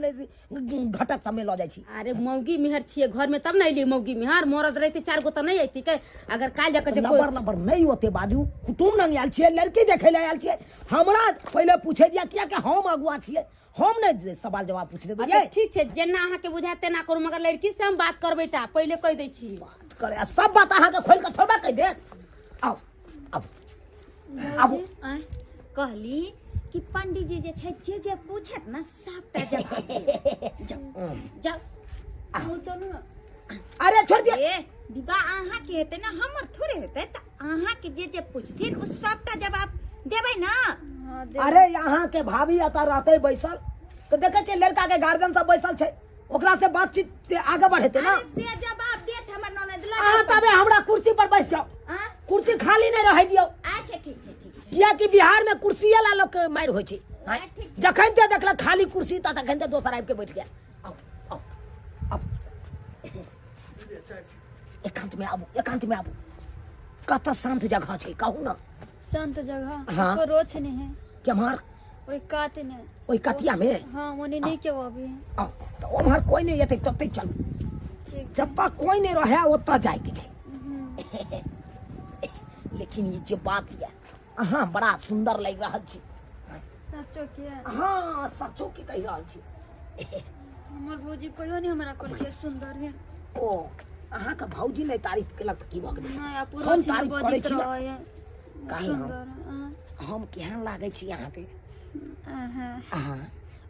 घटक समय ल जाइ छी। अरे मौगी मेहर छियै घर में तब न अइली मौगी मेहर, मरद रहते चार गो त नहीं अइती के। अगर काल जाके जे लबर लबर नहीं होते बाजू, कुटुम नंग आयल छियै, लड़की देखै ले आयल छियै, हमरा पहिले पूछे दिया किया कि हम अगुआ छियै, हम ने सवाल जवाब पूछ लेबै। अच्छा ठीक छै, जेना अहाँ के बुझायत तेना करू, मगर लड़की से हम बात करबै टा पहिले कहि दै छी। बात करे सब बात अहाँ के खोल के थोड़बा कहि देत। आउ आउ आबू। कहली कि पंडित जी जे छै जे जे पूछत ना सबटा जवाब दियौ। जाउ जाउ चलू ना। अरे छोड़ दिया। ए विवाह अहाँ के हेतै ने, हमर थोड़े हेतै। तऽ अहाँ के जे जे पूछथिन ओ सबटा जवाब देबै ना। हाँ, देबै। अरे यहाँ के भाभी एतऽ रहतै बैसल तऽ देखै छियै लड़का के गार्जियन सब बैसल छै, ओकरा से बातचीत से आगे बढ़ेतै ना। अरे से जवाब देत हमर ननद लऽ अहाँ जाउ। तबे हमरा कुर्सी पर बैस जाउ, आँ? कुर्सी खाली नहीं रहे दियौ। अच्छा ठीक छै, ठीक छै। कियाकि बिहार में कुर्सी ला लोग के मारि होइ छै। हाँ, ठीक छै। जखन ते देखलक खाली कुर्सी तऽ तखन ते दोसर आबि के बैठ गेल। आउ आउ आउ, एकांत में आबू, एकांत में आबू। कतऽ शांत जगह छै कहू ना। शांत जगह? हाँ। करो छै नहीं है। केम्हर? ओहि कात ने। ओहि कतिया में? हाँ, ओने नहीं के अभी। आउ, तऽ ओम्हर कोई नहीं एतै ततै चलू। ठीक। जतऽ कोई नहीं रहे ओतऽ जाइके छै। लेकिन ई जे बात यऽ, अहाँ बड़ा सुंदर लागि रहल छी। सचो के? हाँ, सचो के कहि रहल छी। हमर भौजी कहियो नहीं हमरा कहलकै सुंदर है। ओ अहाँके भौजी नहि तारीफ केलक तऽ की भऽ गेलै? नहि, आब हम छै तारीफ करै बजैत छी ने। रहै कहलहुँ। सुंदर। हाँ। हम केहन लागै छी अहाँके? अहाँ अहाँ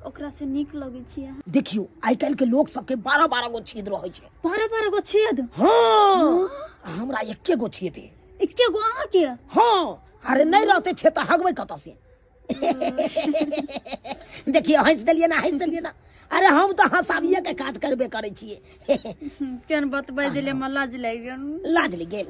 ओकरा से नीक लगै छी अहाँ। देखियौ आइ काल्हि के लोक सबके 12-12 गो छेद रहै छै। 12-12 गो छेद? हाँ, हमरा एके गो छेद है। एके गो अहाँके? हाँ, अरे नहीं रहते छेद तऽ हगबै कतऽ से? देखियौ हँसि देलियै ना, हँसि देलियै ना। अरे हम तऽ हँसाबिये के काज करबे करै छियै। केहन बतबै देलियै, हमरा लाज लागि गेल। लाज लागि गेल?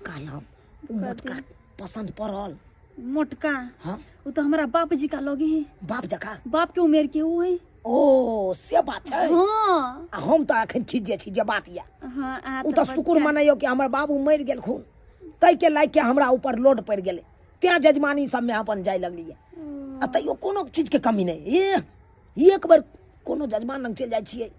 कहलहुँ ओ मोटका पसन्द पड़ल? मोटका? हाँ। ओ तऽ हमरा बाप जी का लगे है। बाप जकाँ? बाप के उमेर के ओ है। ओ से बात छै? हाँ। आ हम तऽ अखन खिजे छी जे बात यऽ। हाँ, अहाँ ओ तऽ तऽ शुक्र बच्चा। मनैयौ कि हमर बाबू मरि गेलखुन, ताहिके लागि के हमरा ऊपर लोड पड़ि गेलै, तें जजमानी सबमे अपन जाय लगलियै। आ तैयो कोनो चीजके कमी नहि। एक बेर कोनो जजमान लग चलि जाइ छियै,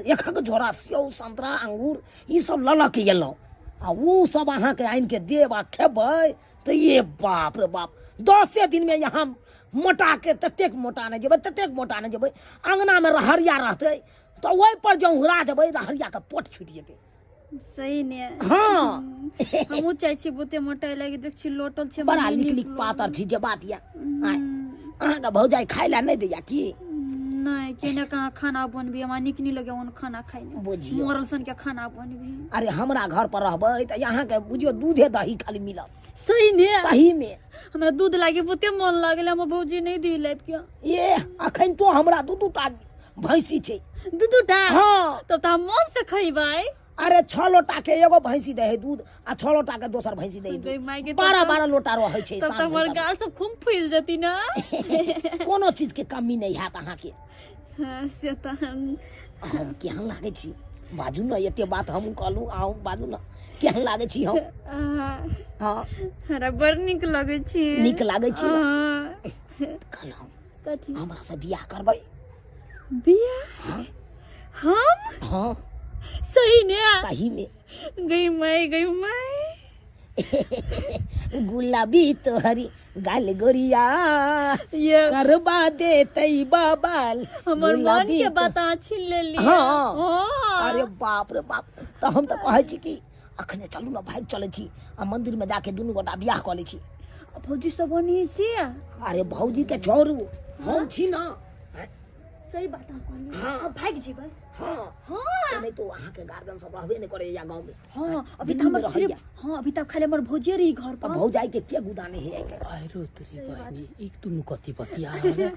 एकहक झोरा सेव संतरा अंगूर ई सब लऽ लऽ के एलहुँ, आ ओ सब अहाँके आनिके देब आ खेबै तऽ ये बाप रे बाप, 10 दिनमे यहाँ मोटा के ततेक मोटा नहि जेबै, ततेक मोटा नहि जेबै। अङ्गनामे रहरिया रहतै तऽ ओहिपर जँ उड़ा जेबै रहरियाके पोट छुटि जेतै। सही ने? हाँ। हमहूँ चाहै छी बहुते मोटाइ लागि, देख छी लोटल छै। बड़ा मम्मी नीक नीक नीक पातर छी जे बात यऽ। अहाँके भौजाइ खाय लए नहि दैया की? नहीं, केने कहाँ खाना बनबी, हमरा नीक नहीं लगे ओहन खाना खाइ मे। बुझियौ। मरल सन के खाना बनबी। अरे हमरा घर पर रहबै तऽ अहाँके बुझियौ दूधे दही खाली मिलत। सही ने? सही में। हमरा दूध लागे बहुते मन लागल, हमर भौजी नहीं दी लाइफ के। ये अखन तो हमरा दू दूटा भैंसी छै। दू दूटा? हाँ। तब तऽ हम मन से खइबै। अरे 6 लोटा के एगो भैंसी दे है दूध, आ 6 लोटा के दोसर भैंसी दे है गई दूध। माय के, तब 12 तऽ 12 लोटा रहै छै। तब साँझ तऽ हमर भरि तक। गाल सब खूब फूलि जेती ना। कोनो चीज के कमी नहीं हैत अहाँके। हाँ, से तऽ हम केहन लागै छी बाजू ने, एते बात हमहूँ कहलहुँ, अहूँ बाजू ने केहन लागै छी हम? हाँ। हमरा बड़ नीक लगै छी। नीक लागै छी? हाँ। कहलहुँ कथी? हमरा से बियाह करबै? बियाह? हाँ। हम? हाँ। सही ने? सही में। गई माई, गई माई। गुलाबी तोहरी गाल गोरिया ये करबा देतै बाबाल। हमर मन गुलाबी के बात अहाँ छीन लेली। हाँ। हाँ। अरे बाप रे बाप, तऽ हम तऽ कहै छी कि अखने चलू ने, भागि चलै छी आ मंदिर में जाके दुनू गोटा बियाह कऽ लै छी। भौजी सब ओनही से? अरे भौजी के छोड़ू, हम छी ना। सही बात अहाँ कहलियै। हाँ। अब भागि जेबै। हाँ। हाँ। नहीं तो अहाँके गार्जियन सब रहबे नहीं करे या गाँव में। हाँ, अभी तो दिल्ली में हमर रहैया। सिर्फ, हाँ, अभी तो खाली हमर भौजिए रही घर पर। तो भौजाई के के गुदाने है आइ काल्हि? आइरो तुरी बहिनी, एक दुनू कथी बतिया रहल है?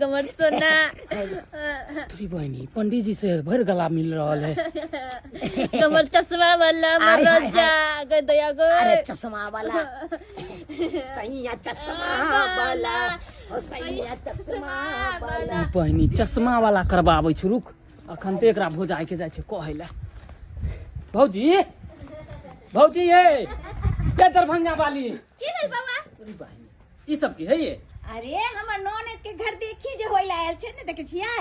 गमर सोना। तुरी बहिनी, पंडित जी से भरि गला मिल रहल है। कमर चश्मा वाला आय, हाय, मरोजा गई दया गो। अरे चश्मा वाला सैया, चश्मा वाला ओ सैया, चश्मा वाला। ई बहिनी चश्मा वाला करबाबै छी, रुक अखन तऽ एकरा भौजाई के जाइ छै कहै लए। भौजी, भौजी ये, ये दरभंगा वाली। की भेल बाबा? ई बहिनी, ई सब की है ये? अरे हमर ननद के घर देखी जे होय आयल छै ने, देखे छियै?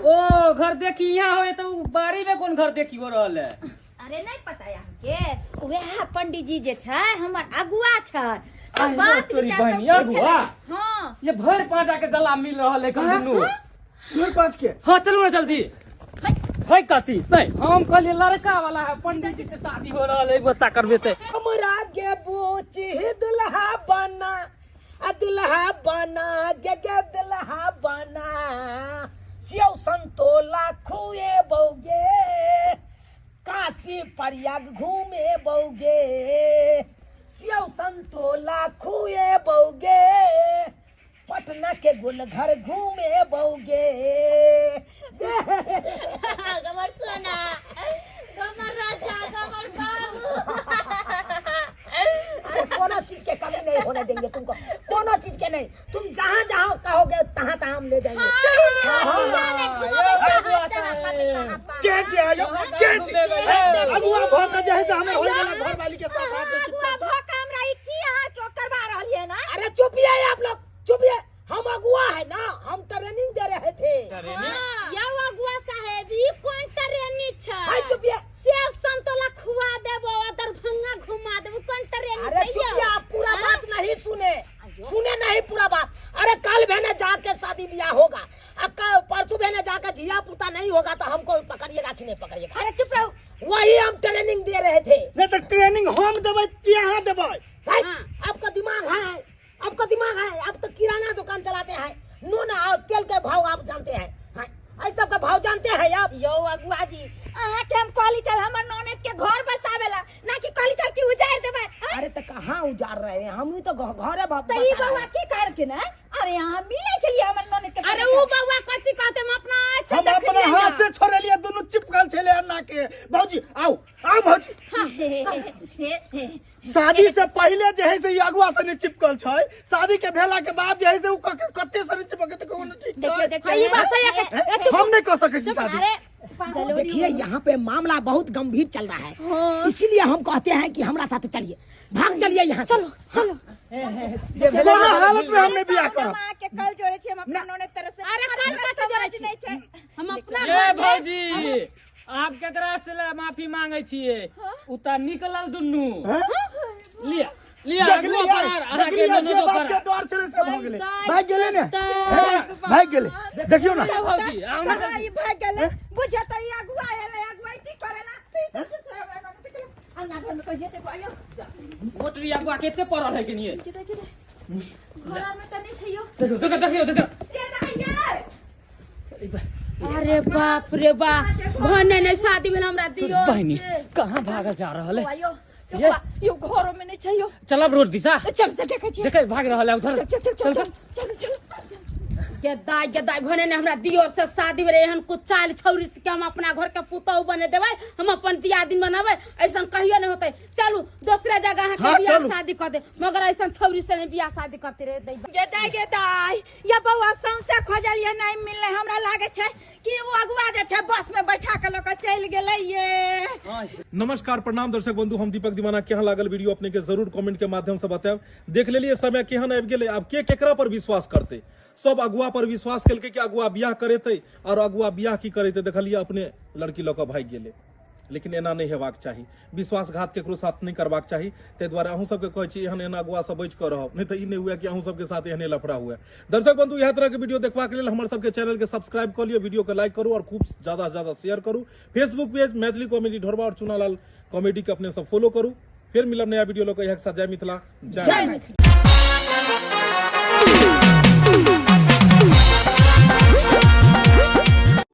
ओ घर देखी यहाँ होय तऽ उ बाड़ी में कोन घर देखी हो रहल है? अरे नहीं पता है अहाँके, वएह पंडित जी जे छै हमर अगुआ छै। तऽ आइ बात तोरी विचार सब बहिनी, पूछे अगुआ? लगे। हाँ। ये भरि पाँचा के गला मिल रहल है दुनू। भरि पाँच के? हाँ चलू ना जल्दी। है कथी? नहीं, हम कहलिए लड़का वाला है, पंडित जी से शादी हो रहल है, बता करबे ते। हमरा के बूची दुल्हा बना, आ दुल्हा बना, गे गे दुल्हा बना, सेव संतोला खुएबौ काशी प्रयाग घूमे बौगे, सेव संतोला खुए बौगे, पटना के गोलघर घूमे बौगे। गमर सोना, गमर राजा, गमर बाबू। अरे कोनो चीज के कमी नहीं होने देंगे तुमको, कोनो चीज के नहीं। तुम जहाँ जहाँ कहोगे तहाँ तहाँ हम ले जाएंगे। के जे आयो के जे अगुआ भ के जे है से हमर होय गेल घर वाली के साथ हाथ से अगुआ भ के हमरा ई की अहाँ के करवा रहलिए ना? अरे चुपिए आप लोग, चुपिए। हम अगुआ है ना, हम ट्रेनिंग दे रहे थे। यौ अगुआ साहेब, ई कोन ट्रेनिंग छै? हाय चुपिए। सेव संतोला खुआ देबो आ दरभंगा घुमा देबो, कोन ट्रेनिंग अरे छै? चुपिए, आप पूरा बात नहीं सुने, सुने नहीं पूरा बात। अरे कल भेने जाके शादी ब्याह होगा, परसों भेने जाकर धिया पुता नहीं होगा तो हमको पकड़िएगा कि नहीं पकड़िएगा? अरे चुप रहो। वही हम ट्रेनिंग दे रहे थे। नहीं तो ट्रेनिंग हम देबै कि अहाँ देबै? आपका दिमाग है, आपका दिमाग है। आप तो किराना दुकान चलाते हैं, नून और तेल के भाव आप जानते हैं, ऐसा का भाव जानते हैं आप। यौ अगुआ जी, अहाँ के हम कहली चल हमर ननद के घर बसावेला, ना कि कहली चल कि उजाड़ देबै। अरे तो कहाँ उजाड़ रहे हैं, हम ही तो घरे बाप। त ई बउआ की कर के ना? अरे यहाँ मिले छलिए हमर ननद के। अरे उ बउआ कथि कहते, हम अपना आँख से हम अपना हाथ से छोड़ेलिए, दुनु चिपकल छले अन्ना के। भौजी आओ आओ भौजी। शादी से पहले जे है से ई अगुआ से नहीं चिपकल छै, शादी के भेला के बाद जे है से उ कते से नहीं चिपके त कोनो ठीक छै। देखियो ई बात सही है, हम नहीं कर सके छी शादी। अरे देखिए यहाँ पे मामला बहुत गंभीर चल रहा है, इसीलिए हम कहते हैं कि हमरा साथ चलिए, भाग चलिए यहाँ से। चलो चलो। कोनो हालत में हम नहीं बियाह करब। मां के कल जोड़े छी हम अपना ननद तरफ से। अरे कल कैसे जोड़े छी? नहीं छै हम अपना ए भौजी, आप केकरा से माफी मांगे छिए? उ त निकलल दुन्नू। लिया लिया अगुआ पर अहाँ के ननदो पर के डर छले से भ गेलै, भाग गेलै ने, भाग गेलै। देखियो ना भौजी, हमरा ई भाग गेलै। बुझे त ई अगुआ एलै, अगुआ की करेला? अंगना घर में कहिए ते आयो। मोटरी अगुआ केते पड़ल है के निये? घर में त नहीं छै यो। देखो देखो देखियो देखो। के दाई। अरे बाप रे बाप, भने नहीं शादी भेल हमरा दियो। बहिनी कहाँ भागल जा रहल है? आयो यो घरो में नहीं छै यो। चलब रोड दिशा। चल त देखै छी, देखै भाग रहल है उधर। चल चल चल चल चल। गेदाई गेदाई, भने ने हमरा दियोर से शादी भेलै, एहन कुछ चाल छौरी के हम अपना घर के पुतहु बने देबै, हम अपन दियादिन बनाबै, ऐसन कहियो नहीं होतै। चलू दोसरे जगह अहाँ के बियाह शादी कर दे, मगर ऐसन छौरी से नहीं बियाह शादी करते रहे। गेदाई गेदाई, या बउआ सौंसे खोजलिए नहीं मिललै। हमरा लागे छै कि उ अगुआ जे छै बस में बैठा के लऽ के चलि गेलै ये। नमस्कार प्रणाम दर्शक बंधु, हम दीपक दीवाना। केहन लागल वीडियो अपने के जरूर कमेंट के माध्यम से बतायब। देख लेलिए समय केहन आबि गेलै, आब के केकरा पर विश्वास करते? सब अगुआ पर विश्वास केलकै कि अगुआ बियाह करेतै, और अगुआ बियाह की करेतै देखलिए अपने लड़की लऽ कऽ भागि गेलै। लेकिन एना नहीं हेबाक चाही, विश्वासघात केकरो साथ नहीं करबाक चाही। ताहि दुआरे अहूँ सबके कहै छी एहन एहन अगुआ से बचि कऽ रहब, नहीं तऽ ई नहि हुए कि अहूँ सबके साथ एहने लफड़ा हुए। दर्शक बंधु, इएह तरह के वीडियो देखबाक लेल हमर सबके चैनल के सब्सक्राइब कऽ लिअ, वीडियो के लाइक करू और खूब ज्यादा से ज्यादा शेयर करू। Facebook page Maithili comedy Dhorba और चुनालाल कॉमेडी के अपने सब फॉलो करू। फिर मिलब नया वीडियो लऽ कऽ। इएह के साथ जय मिथिला, जय मैथिली।